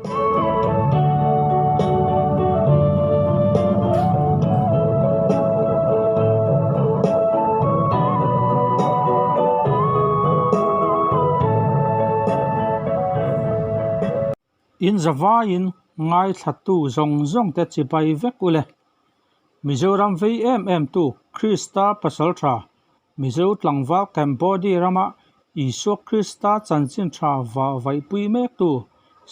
In zavaiin ngaithlatu zawng zawng te chibai vek u le. Mizoram vei em em tu Krista pasaltha Mizo tlangval Cambodia rama Isua Krista chanchin tha va vaihpui mektu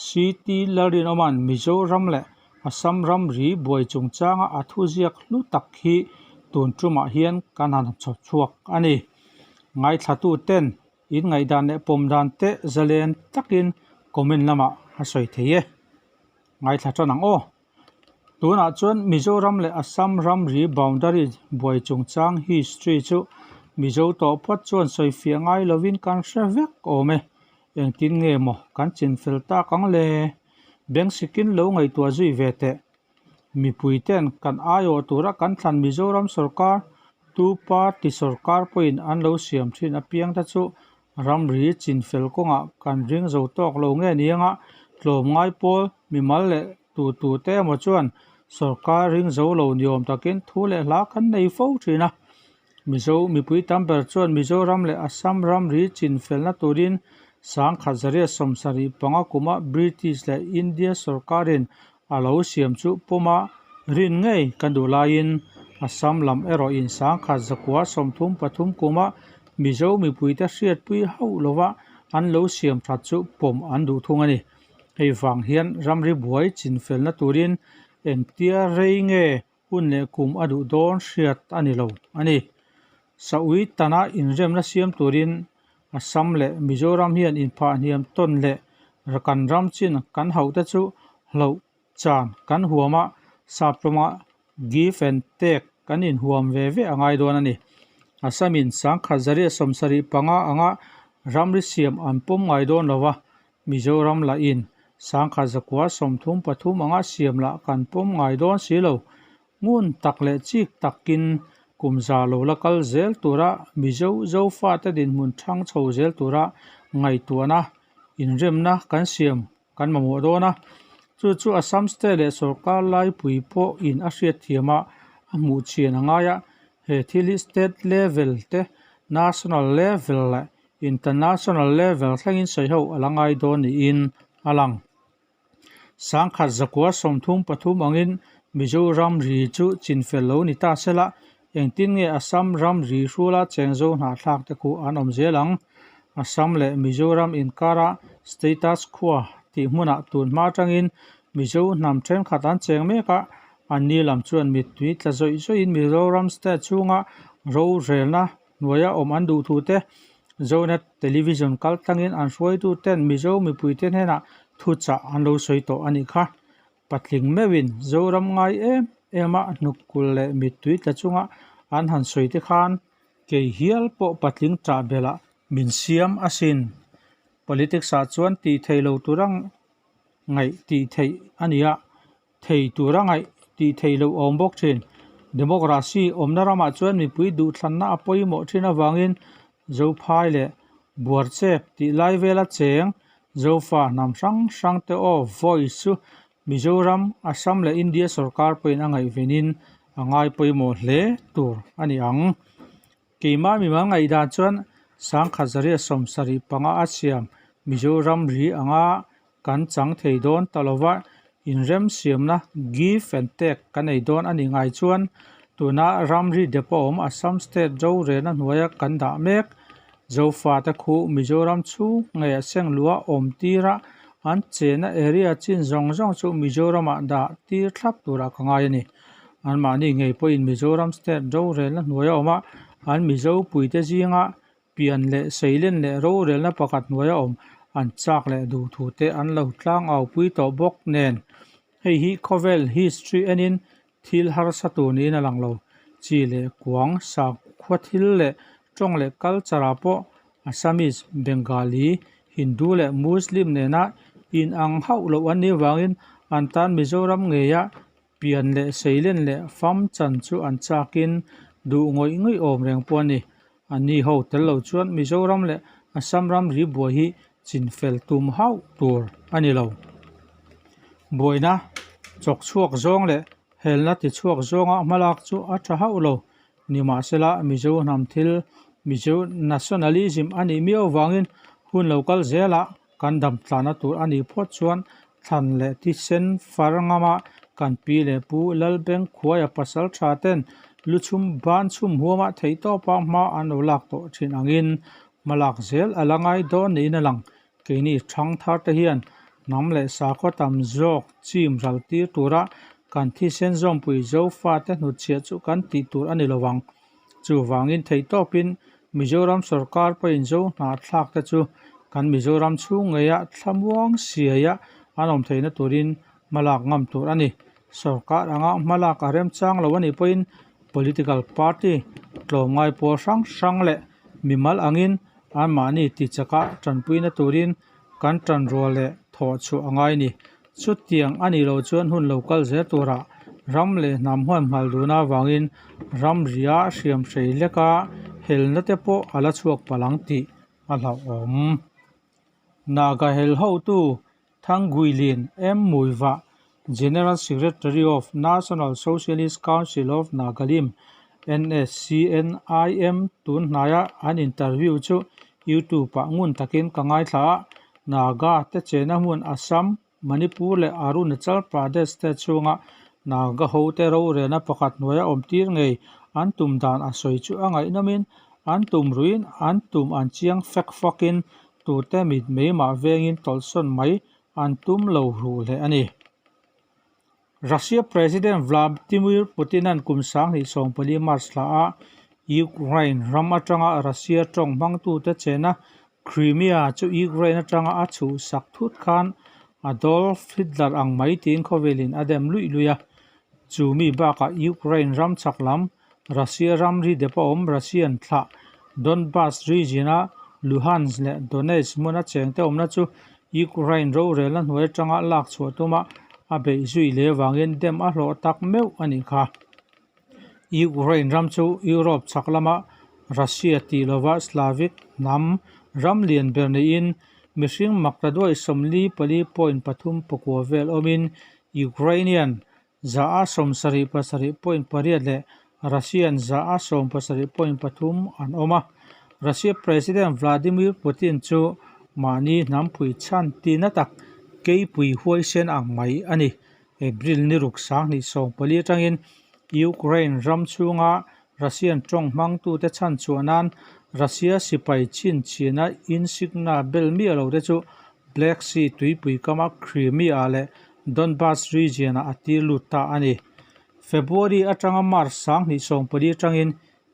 CT Lalrinawma'n Mizoram leh Assam ramri buai chungchanga a thuziak hlu tak hi tun tumah hian kan han chhawp chhuak a ni. Ngaithlatu ten in ngaihdan leh pawm dan te zalen takin comment lamah a sawi thei e. Ngaithla tan ang aw. Tunah chuan Mizoram leh Assam ramri boundary buai chungchang history chu Mizo tawh phawt chuan sawifiah ngai lovin kan hre vek awm e. Engtin nge maw kan chinfel tak ang le? Bank sikin lo ngaihtuah zui ve teh. Mipui ten kan aiawh tura kan thlan Mizoram sorkar two party sorkar pawhin an lo siam thin apiang te chu Ramri chinfel kawngah kan ring zo tawk lo nge ni anga tlawmngai pawl mimal leh tu tu te emaw chuan sorkar ring zo lo ni awm takin thu leh hla kan nei fo thin a. Mizo mipui tam ber chuan Mizoram leh Assam ramri chinfelna turin sangkhat zariat 75 kuma British leh India sorkarin a lo siam chu pawma rin ngei kan duh laiin Assam lam erawhin 1933 kuma Mizo mipuite hriatpui hauh lova an lo siam that chu pawm an duh thung a ni. Hei vang hian ramri buai chinfelna turin engtia rei nge hun leh kum a duh dawn hriat a ni lo a ni. Saui tana inremna siam turin Assam leh Mizoram hian inphah hniam tawn leh kan ram chin kan hauh te chu hloh chan kan huam a, saptawngah give and take kan inhuam ve ve a ngai dawn a ni. Assam in 1975 anga ramri siam an pawm ngai dawn lo va, Mizoram lah in 1933 anga siam lah kan pawm ngai dawn si lo. Ngun tak leh chik takin kum za lo la kal zel tura Mizo Zofate dinhmun thang chho zel tura ngaihtuahna, inremna kan siam kan mamawh dawn a. Chu chu Assam State leh sorkar laipui pawh in a hriatthiam a, a hmuh chhian a ngai a. He thil hi State level te, National level leh International level thlengin sawi ho a la ngai dawn niin a lang. 1933 angin Mizoram ri chu chinfel lo ni ta sela, engtin nge Assam ram ri hrula chengzo hnahthlak te khu an awm zel ang? Assam leh Mizoram inkara status quo tih hmunah tun hma atangin Mizo hnam thenkhat an cheng mek a, anni lam chuan mittui tla zawih zawihin Mizoram state chhunga rorelna hnuaia awm an duh thu te Zonet Television kal tlangin an hruaitu ten Mizo mipuite hnenah thuchah an lo sawi tawh a nih kha. Patling meuhin Zoram ngai em em a hnukkulh leh mittui tla chunga an han sawi te khan kei hial pawh patling ṭah belh min siam asin. Politics ah chuan tih theih lo tura ngaih tih theih a ni a. Thei tura ngaih tih theih loh a awm bawk thin. Democracy awmna ramah chuan mipui duhthlanna a pawimawh thin avangin Zophai leh Buarchep tih lai vela cheng Zofa hnam hrang hrang te aw voice chu Mizoram, Assam leh India sorkar pawhin a ngaihvenin a ngai pawimawh hle tur a ni ang. Keimah mimal ngaihdan chuan 1975 a siam Mizoram ri anga Kan chang thei dawn ta lova, inremsiamna, give and take, kan ei dawn a nih ngai chuan tuna ramri depot awm Assam state rorelna hnuaia kan dah mek. Zofate khu Mizoram chhung ngei a seng luh a awm tir a, an chenna area chin zawng zawng chu Mizoramah dah tir thlap turah ka ngai a ni. Anmahni ngei pawhin Mizoram state rorelna hnuaia awm a, an Mizo puite zinga Pian leh seilen leh rorelna pakhat hnuaia awm an chak leh duh thu te an lo tlang au pui tawh bawk nen hei hi khawvel history enin thil harsa tur niin a lang lo. Chi leh kuang, sakhua thil leh tawng leh culture ah pawh Assamese, Bengali, Hindu leh Muslim nena inang hauh loh an nih avangin an tan Mizoram ngeia Pian leh seilen leh fam chan chu an chakin duh ngawih ngawih awm reng pawh a ni. Anni ho tel lo chuan Mizoram leh Assam ram ri buai hi chinfel tum hauh tur a ni lo. Buaina chawk chhuak zawng leh helna ti chhuak zawnga hmalak chu a tha hauh lo. Nimahsela, Mizo hnam thil, Mizo nationalism a nih miau avangin hun lo kal zelah kan dam tlana tur a nih phawt chuan thlan leh thisen far ngama kan pi leh pu Lalbeng khuaia pasal tha ten lu chhum ban chhum huama theihtawpa hma an lo lak tawh thin angin hma lak zel a la ngai dawn niin a lang. Keini thang thar te hian hnam leh sakhaw tam zawk chim ral tir tura kan thisen zawmpui Zofate hnutchhiah chu kan tih tur a ni lo ang. Chuvangin theihtawpin Mizoram sorkar pawhin Zo hnahthlak te chu kan Mizoram chhung ngeia thlamuang siaia an awm theihna turin hmalak ngam tur a ni. Sorkar anga hmalak a remchang lo a nih pawhin political party tlawmngai pawl hrang hrang leh mimal angin anmahni tichaka tanpuina turin kan tanrual leh thawh chhuah a ngai a ni. Chutiang a nih loh chuan hun lo kal zel turah ram leh hnam huan hmal dun avangin ramria hriam hrei leka helna te pawh a la chhuak palh ang tih a hlauhawm. Naga hel hotu Thangguilin M. Muivah, General Secretary of National Socialist Council of Nagalim, NSCNIM, tun hnaia an interview chu YouTube-ah ngun takin ka ngaithla a. Naga te chena hmun Assam, Manipur leh Arunachal Pradesh te chhunga Naga hote rorelna pakhat hnuaia awm tir ngei an tum dan a sawi chu a ngaihnawmin an tum ruiin an tum an chiang fek fakin tute mit mei mah vengin tawlhsawn mai an tum lo ruh hle a ni. Russia President Vladimir Putin-a'n kum 2014 March thla a Ukraine ram atanga Russia tawng hmangtute chena Crimea chu Ukraine atanga a chhuhsak thut khan Adolf Hitler ang mai tiin khawvelin a dem luih luih a. Chu mi bakah Ukraine ram chhak lam Russia ramri dep a awm Russian thlah Donbas region-a Luhansk leh Donetsk hmuna chengte awmna chu Ukraine rorelna hnuai atanga lak chhuah tuma a beih zui leh avangin dem a hlawh tak meuh a nih kha. Ukraine ram chu Europe chhak lama Russia tih lova Slavic hnam ram lian ber niin mihring makta duai 44.39 vel awmin Ukrainian 177.8 leh Russian 17.3 an awm a. Russia President Vladimir Putin chu mahni hnampui chhan tina tak keipui huaisen ang mai a ni. April ni ruk 2014 atangin Ukraine ram chhunga Russian tawng hmangtute chhan chhuah nan Russia sipai chhinchhiahna insigna bel miah lo te chu Black Sea tuipui kama Crimea leh Donbas region-ah a tir lut ta a ni. February atanga March 2014 atangin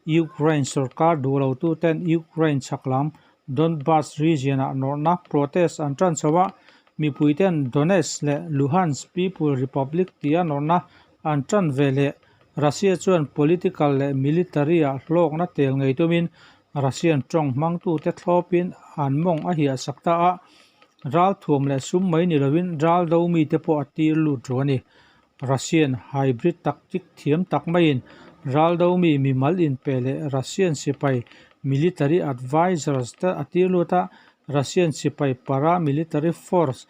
Ukraine sorkar duh lotuten Ukraine chhak lam Donbas region-ah nawrhna protest an tan chho a, mipuiten Donetsk leh Luhansk People Republic tia nawrhna an tan ve leh Russia chuan political leh military-ah hlawkna tel ngei tumin Russian tawng hmangtute thlawpin an mawng a hiahsak ta a, ralthuam leh sum mai ni lovin ral do mite pawh a tir lut ru a ni. Russian hybrid tactic thiam tak maiin ral do mi mimal inpe leh Russian sipai military advisors te a tir lut a, Russian sipai paramilitary force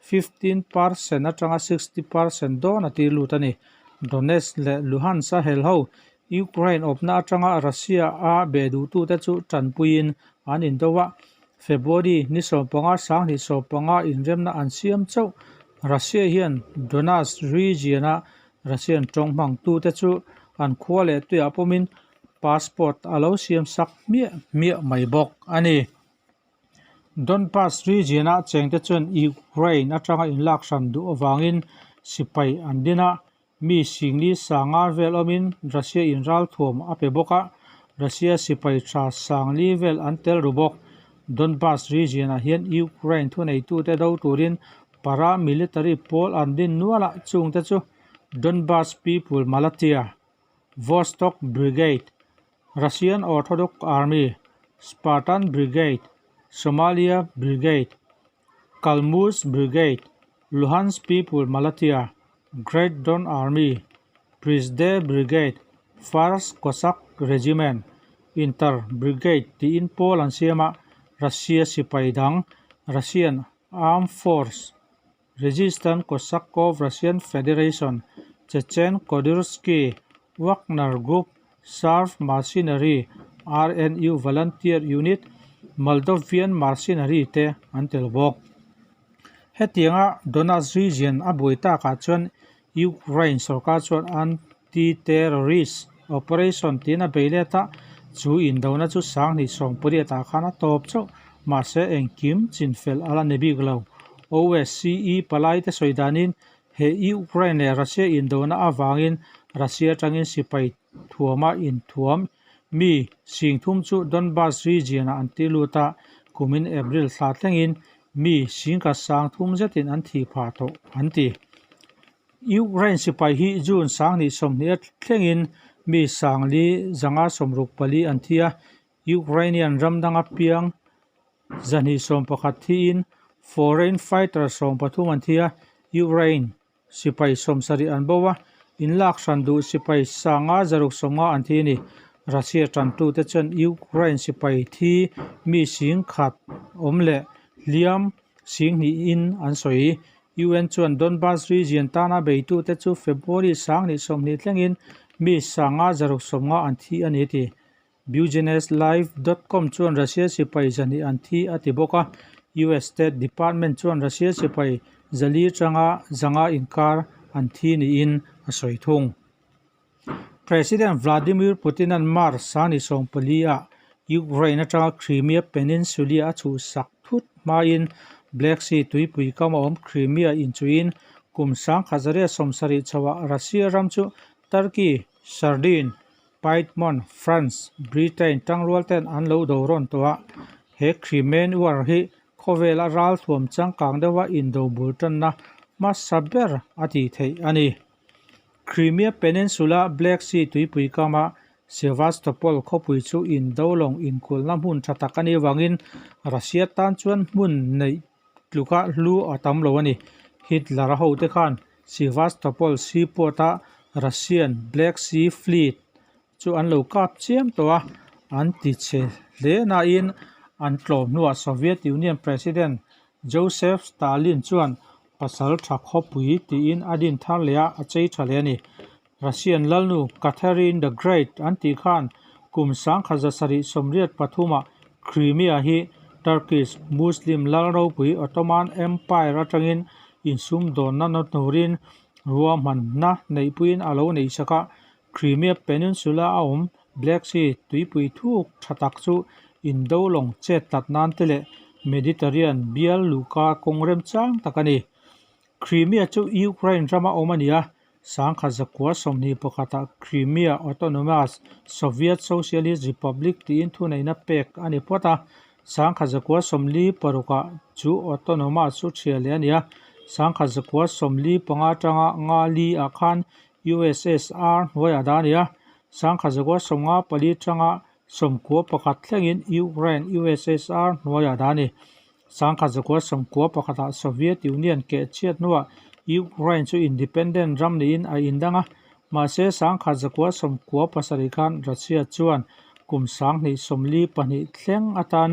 15% atanga 60% dawn a tir lut a ni. Donetsk leh Luhansk a hel ho Ukraine awpna atanga Russia a beh duhtute chu tanpuiin an indo a, February ni 15 2015 inremna an siam chauh. Russia hian Donetsk region-a Russian tawng hmangtute chu an khua leh tuiah pawmin passport a lo siam sak hmiah hmiah mai bawk a ni. Donbas region-a chengte chuan Ukraine atanga inlak hran duh avangin sipai an din a, mi singli sanga vel awmin Russia in ralthuam a pe bawk a, Russia sipai tha sangli vel an tel ru bawk. Donbas region-ah hian Ukraine thuneitute do turin paramilitary pawl an din nual a, chungte chu Donbas People Militia, Vostok Brigade, Russian Orthodox Army, Spartan Brigade, Somalia Brigade, Kalmus Brigade, Luhansk People Militia, Great Don Army, Prisde Brigade, First Cossack Regiment, Inter Brigade tiin pawl an siam a, Russia sipai dang, Russian Armed Force. Resistance Cossack of Russian Federation, Chechen Kodyrsky Wagner Group, Serb Mercenary, RNU Volunteer Unit, Moldovian Mercenary te an tel bawk. Hetianga Donetsk region a buai takah chuan Ukraine sorkar chuan anti-terrorist operation tiin a bei let a, chu indona chu sanghnih sawmpariat ah khan a tawp chauh. Mahse engkim chinfel a la ni bik lo. OSCE palai te sawi danin he Ukraine leh Russia indona avangin Russia atangin sipai thuama inthuam mi singthum chu Donbas region ah an ti lut a, kumin April thla thlengin mi singkhat sang thum zetin an thih phah tawh an ti. Ukraine sipai hi June sanghnih sawmhnih a thlengin mi sangli zanga sawmruk pali an thi a, Ukrainian ram danga piang zahnih 11 thiin foreign fighter 13 an thi a, Ukraine Sipai sawmsarih an bo a, inlak hran duh sipai sanga zaruk sawmnga an thi a ni. Russia tantute chuan Ukraine sipai thi mi sing khat awm leh hliam sing hnihin an sawi. UN chuan Donbas region tana beitute chu February sanghnih 20 thlengin mi sanga zaruk sawmnga an thi a ni a ti. Businesslive dot com chuan Russia sipai zahnih an thi a ti bawk a, US State Department chuan Russia sipai zali atanga zanga inkar an thi niin a sawi thung. President Vladimir Putin-a'n March sani 14 ah Ukraine atanga Crimea Peninsula a chhuhsak thut hmain Black Sea tuipui kam a awm Crimea inchuiin kum 1970 chhoah Russia ram chu Turkey, Sardine, Piedmont, France, Britain tangrual ten an lo do rawn tawh a, he Crimean War hi khawvela ralthuam changkang deuha indo bul tanna hmasa ber a tih theih a ni. Crimea Peninsula Black Sea tuipui kama Sevastopol khawpui chu indo lawng inkulhna hmun tha tak a nih avangin Russia tan chuan hmun neih tluka hlu a tam lo a ni. Hitler-a hote khan Sevastopol seaport-a Russian Black Sea Fleet chu an lo kap chiam tawh a, an ti chhe hle nain an tlawm hnuah Soviet Union President Joseph Stalin chuan pasal tha khawpui tiin a din thar leh a, a chei tha leh a ni. Russian lalnu Catherine the Great an tih khan kum 1783ah Crimea hi Turkish Muslim lal ropui Ottoman Empire atangin insumdawnna na turin ruahmanna neihpuiin a lo neihsak a, Crimea Peninsula a awm Black Sea tuipui thuk tha tak chu indo lawng chet tlat nan te leh Mediterranean bial luhka kawng remchang tak a ni. Crimea chu Ukraine rama awm a ni a, 1921ah Crimea Autonomous Soviet Socialist Republic tiin thuneihna pek a ni phawt a, 1946ah chu Autonomous chu thiah leh a ni a, 1945 atanga nga li ah khan USSR hnuaiah dah a ni a, 1954 atanga 91 thlengin Ukraine USSR hnuaiah dah a ni. 1991ah Soviet Union keh chhiat hnuah Ukraine chu independent ram niin a indang a, mahse 1997 khan Russia chuan kum 2042 thleng atan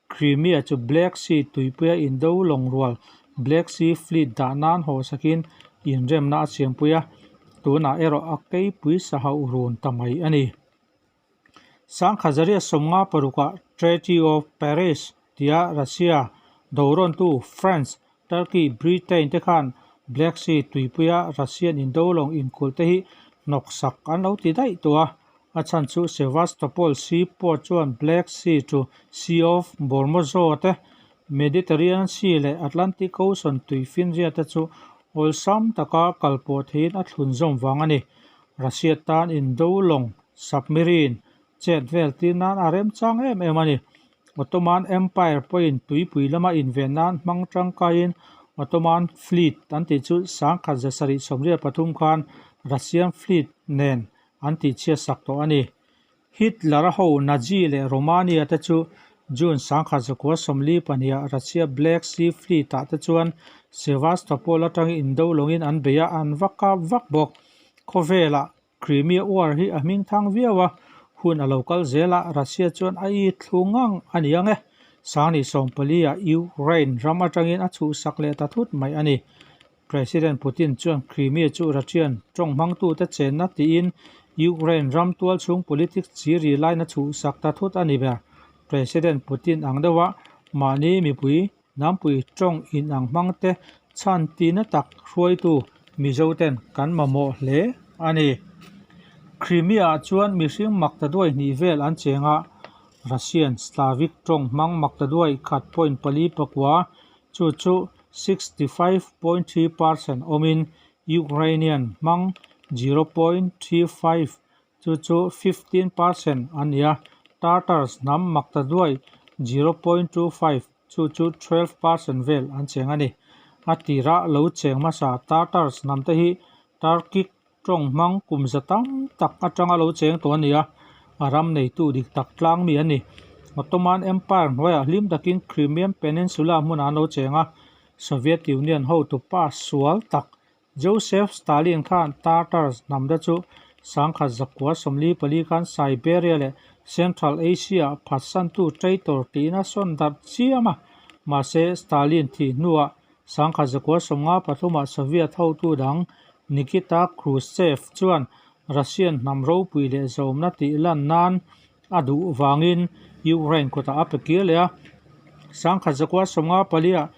Crimea chu Black Sea tuipuia indo lawng rual Black Sea Fleet dah nan haw sakin inremna a siampui a, tunah erawh a keipui sa hauh run ta mai a ni. 1956ah Treaty of Paris tia Russia dorawntu France, Turkey, Britain te khan Black Sea tuipuia Russian indo lawng inkulh te hi hnawksak an lo ti daih tawh a, a chhan chu Sevastopol seaport chuan Black Sea to Sea of Bormozo te, Mediterranean Sea leh Atlantic Ocean tuifinria te chu awlsam taka kalpawh theihin a thlunzawm vang a ni. Russia tan indo lawng, submarine, chet vel tir nan a remchang em em a ni. Ottoman Empire pawhin tuipui lama inven nan hmang tangkaiin Ottoman Fleet an tih chu 1773 khan Russian Fleet nen an tihchhiatsak tawh a ni. Hitler-a ho Nazi leh Romania te chu June 1942 ah Russia Black Sea Fleet ah te chuan Sevastopol atangin indo lawngin an bei a, an va kap vak bawk. Khawvelah Crimea War hi a hming thang viau a, hun a lo kal zel a, Russia chuan a i thlu ngang a ni ang e. 2014 ah Ukraine ram atangin a chhuhsak leh ta thut mai a ni. President Putin chuan Crimea chu Russian tawng hmangtute chenna tiin Ukraine ram tualchhung politics chi ri laina chhuhsak ta thut a ni ber. President Putin ang deuha mahni mipui Hnampui tawng inang hmangte chhan tina tak hruaitu Mizoten kan mamawh hle a ni. Crimea-ah chuan mihring maktaduai hnih vel an cheng a, Russian Slavic tawng hmang maktaduai khat point pali pakua, chu chu 65.3% awmin Ukrainian hmang 0.35 Chu chu 15% a ni a, Tartars hnam maktaduai 0.25, chu chu 12% vel an cheng a ni. A tirah lo cheng hmasa Tartars hnam te hi Turkic tawng hmang kum za tam tak atanga lo cheng tawh a ni a, a ram neitu dik tak tlang mi an ni. Ottoman Empire hnuaiah hlim takin Crimean Peninsula hmunah an lo cheng a, Soviet Union hotupa sual tak Joseph Stalin khan Tartars hnamte chu sangkhat zakua 44 khan Siberia leh Central Asia-ah phatsantu traitor tiin a sawn darh chiam a. Mahse, Stalin thih hnuah sangkhat zakua 53-ah Soviet hotu dang Nikita Khrushchev chuan Russian hnam ropui leh zawmna tih lan nan a duh vangin Ukraine kutah a pe kir leh a. Sangkhat zakua 54-ah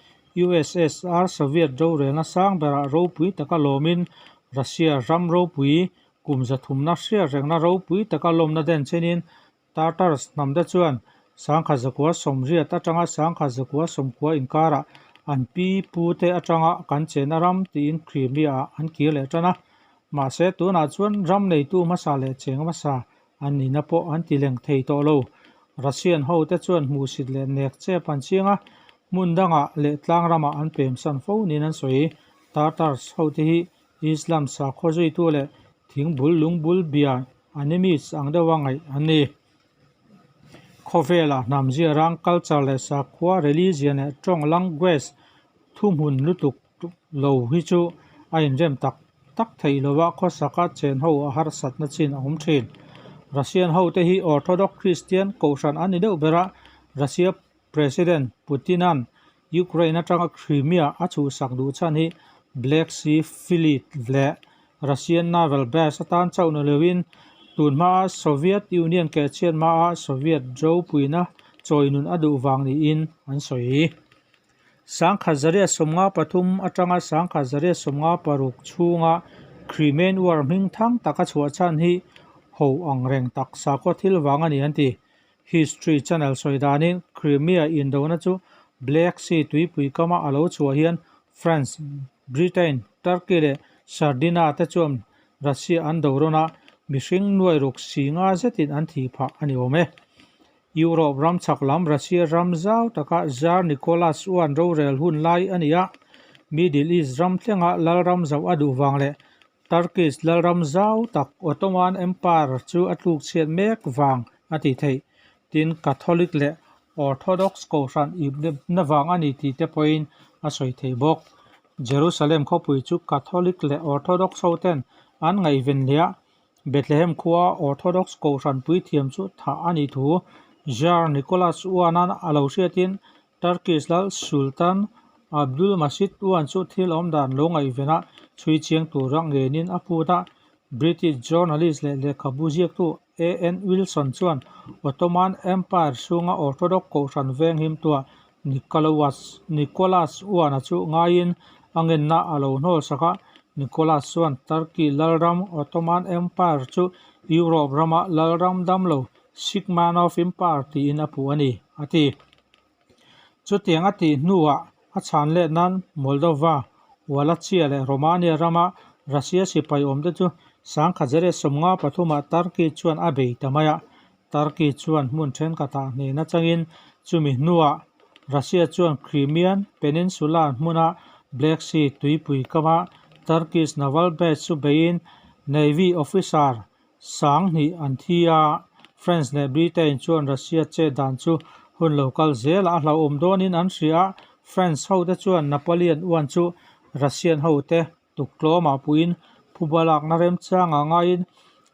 USSR Soviet rorelna sang berah ropui taka lawmin Russia ram ropui kum zathumna hriatrengna ropui taka lawmna den chenin Tartars hnamte chuan sangkhat zakua sawmriat atanga sangkhat zakua sawmkua inkarah an pi pute atanga kan chena ram tiin Crimea-ah an kir leh tan a. Mahse tunah chuan ram neitu hmasa leh cheng hmasa an nihna pawh an ti leng thei tawh lo. Russian hote chuan hmuhsit leh nek chep an chiang a, hmun dangah leh tlang ramah an pemsan fo niin an sawi. Tartars hote hi Islam sakhaw zuitu leh thingbul lungbul bia animist ang deuha ngaih an ni. Khawvelah hnam zia rang culture leh sakhua religion leh tawng language thuhmun lutuk lo hi chu a inrem tak tak theih lo a, khawsaka chen ho a harsatna chin a awm thin. Russian hote hi Orthodox Christian kohhran an ni deuh ber a, Russia President Putin-a'n Ukraine atanga Crimea a chhuhsak duh chhan hi Black Sea Fleet leh Russian Naval Base atan chauh ni loin tun hmaa Soviet Union kehchhiat hmaa Soviet ropuina chawinun a duh vang niin an sawi. Sangkhat zariat 53 atanga sangkhat zariat 56 chhunga Crimean War hming thang taka chhuah chhan hi ho ang reng tak sakhaw thil vang a ni an ti. History Channel sawi danin Crimea indona chu Black Sea tuipui kama a lo chhuah hian France, Britain, Turkey leh Sardina te chuan Russia an do rawn a, mihring nuai ruk si nga zetin an thih phah a ni awm e. Europe ram chhak lam Russia ram zau taka Tsar Nicholas I rorel hun lai a ni a, Middle East ram thlenga lalram zauh a duh vang leh Turkish lalram zau tak Ottoman Empire chu a tluk chhiat mek vang a tih theih. Tin, Catholic leh Orthodox kohhran ipna vang a ni tih te pawhin a sawi thei bawk. Jerusalem khawpui chu Catholic leh Orthodox hoten an ngaihven leh a, Bethlehem khua Orthodox kohhran puithiam chu thah a nih thu Tsar Nicholas I-a'n a lo hriatin Turkish lal Sultan Abdulmajid I chu thil awmdan lo ngaihven a chhui chiang tura ngenin a phut a. British journalist leh lehkhabu ziaktu A. N. Wilson chuan Ottoman Empire chhunga Orthodox kohhran venghimtuah Nicholas I-a chu ngaiin a ngenna a lo hnawl sak a, Nicholas chuan Turkey lalram Ottoman Empire chu Europe rama lalram damlo Sick Man of Empire tiin a puh a ni, a ti. Chutiang a tih hnuah a chhan let nan Moldova, Wallachia leh Romania rama Russia sipai awmte chu sangkhat zariat 53 ah Turkey chuan a bei ta mai a, Turkey chuan hmun thenkhatah hnehna changin chumi hnuah Russia chuan Crimean Peninsula hmuna Black Sea tuipui kama Turkish naval base chu beiin Navy officer 2000 an thi a. France leh Britain chuan Russia chet dan chu hun lo kal zelah a hlauhawm dawnin an hria a, France hote chuan Napoleon I chu Russian hote Tuktlawmah puiin phuba lakna remchangah ngaiin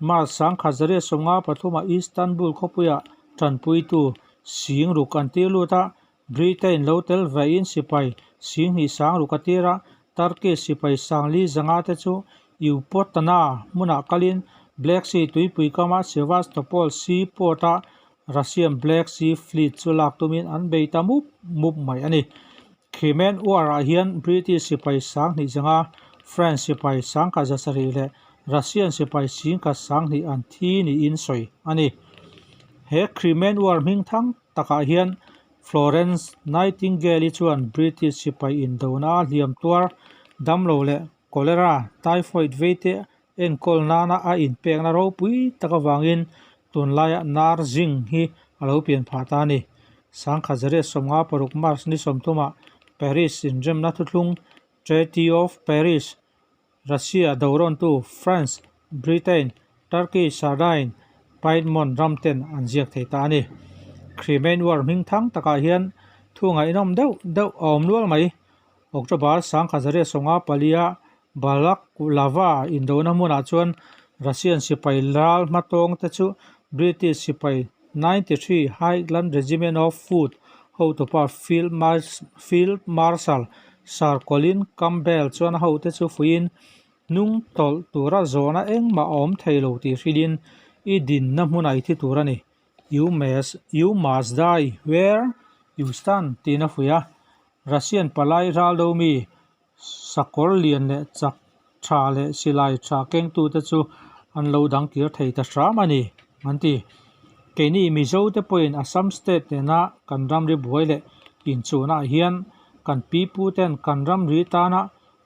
March 1953 ah Istanbul khawpuiah tanpuitu sing ruk an tir lut a, Britain lo tel vein sipai sing hnih sang ruk a tir a. Turkish sipai 4000 te chu Eupotana hmunah kalin Black Sea tuipui kama Sevastopol Sea Port-a Russian Black Sea Fleet chu lak tumin an bei ta mup mup mai a ni. Crimean War-ah hian British sipai 2500, French sipai 1700 leh Russian sipai 1020 an thi niin sawi a ni. He Crimean War hmingthang takah hian Florence Nightingale-i chuan British sipai indona a hliam tuar damlo leh cholera, typhoid veite enkawl nana a inpekna ropui tak avangin tunlaia nursing hi a lo pian phah ta a ni. 1956 March ni 30ah Paris inremna thuthlung Treaty of Paris Russia dorawntu France, Britain, Turkey, Sardine, Piedmont ram ten an ziak thei ta a ni. Crimean War hming thang takah hian thu ngaihnawm deuh deuh a awm nual mai. October 1954-a Balaklava indona hmunah chuan Russian sipai ral hmatawng te chu British sipai 93 Highland Regiment of Foot hotupa Field Marshal Sir Colin Campbell chuan a hote chu fuiin hnung tawlh tura zawhna engmah a awm thei lo tih hrilhin i dinna hmun a i thi tur a ni. You must, you must die where you stand tiin a fuih a. Russian palai raldo mi Sakawr lian leh chak tha leh silai tha kengtute chu an lo dang kir thei ta hram a ni, an ti. Keini Mizote pawhin Assam state nena kan ramri buai leh inchuhnaah hian kan piputen kan ramri tana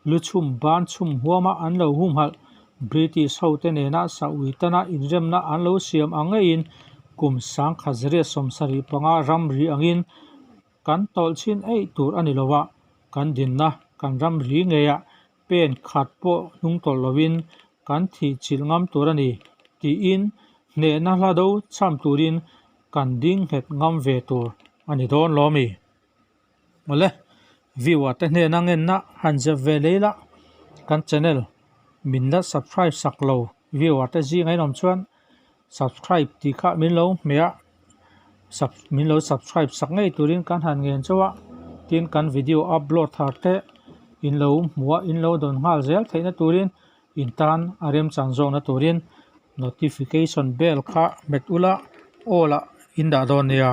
lu chhum ban chhum huama an lo humhalh British hote nena Saui tana inremna an lo siam ang ngeiin kum 1975 ramri angin Kan tawlh chhin eih tur a ni lo a, kan dinna kan ram ri ngeiah pen khat pawh hnung tawlh lovin kan thih chilh ngam tur a ni tiin hnehna hla do cham turin kan ding nghet ngam ve tur a ni dawn lo mi? Mawle, viewer te hnena ngenna han zep ve lei la, kan channel min la subscribe sak lo viewer te zing a inawm chuan subscribe tih kha min lo hmeh a sub min lo subscribe sak ngei turin kan han ngen chauh a tin kan video upload thar te in lo hmuh a in lo dawn nghal zel theihna turin in tan a remchang zawkna turin notification bell kha hmet ula all ah in dah dawn nia.